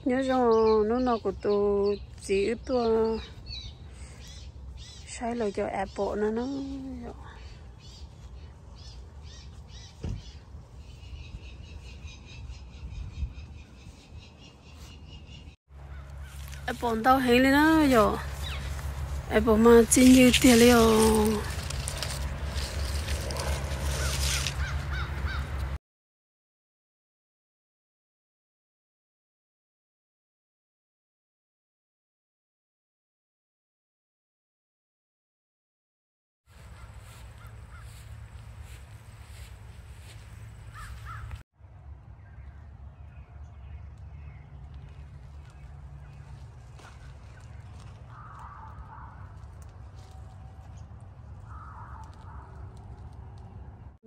Nyob zoo, hnub no kuv tus txiv wb tuaj saib lawv cov apple no na. Apple ntau heev li na yom. Apple mas txi ncw tiag li os.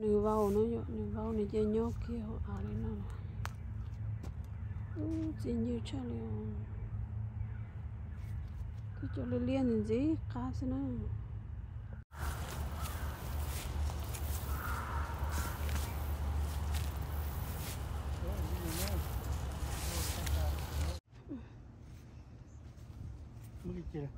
Nws vau no yom, nws vau nws ces nyob kiag hauv av li no. Ub, txi ncw tshaj li os. Twb cov liab liab ntxim ntxim qab xwb na. Muab li cia.